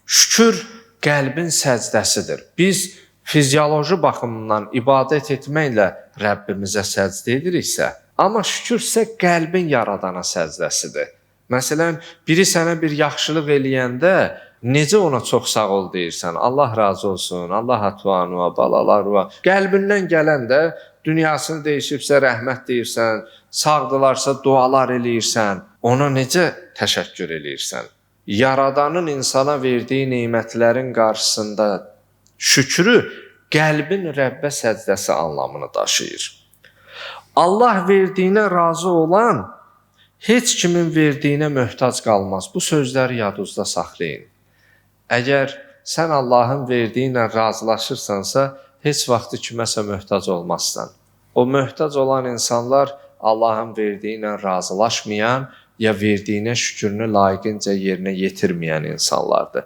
Şükür qəlbin səcdəsidir. Biz fizioloji baxımdan ibadət etməklə Rəbbimizə səcdə ediriksə, amma şükür isə qəlbin yaradana səcdəsidir. Məsələn, biri sənə bir yaxşılıq eləyəndə necə ona çox sağ ol deyirsən? Allah razı olsun, Allah atvanua, balalarua. Qəlbindən gələn də dünyasını dəyişibsə rəhmət deyirsən, sağdılarsa dualar eləyirsən. Ona necə təşəkkür eləyirsən? Yaradanın insana verdiyi nemətlərin qarşısında şükrü qəlbin Rəbbə səcdəsi anlamını daşıyır. Allah verdiyinə razı olan heç kimin verdiyinə möhtac qalmaz. Bu sözləri yadınızda saxlayın. Əgər sən Allahın verdiyi ilə razılaşırsansa, heç vaxtı kiməsə möhtac olmazsan. O möhtac olan insanlar Allahın verdiyi ilə razılaşmayan ya verdiyinə şükrünü layiqincə yerinə yetirməyən insanlardır.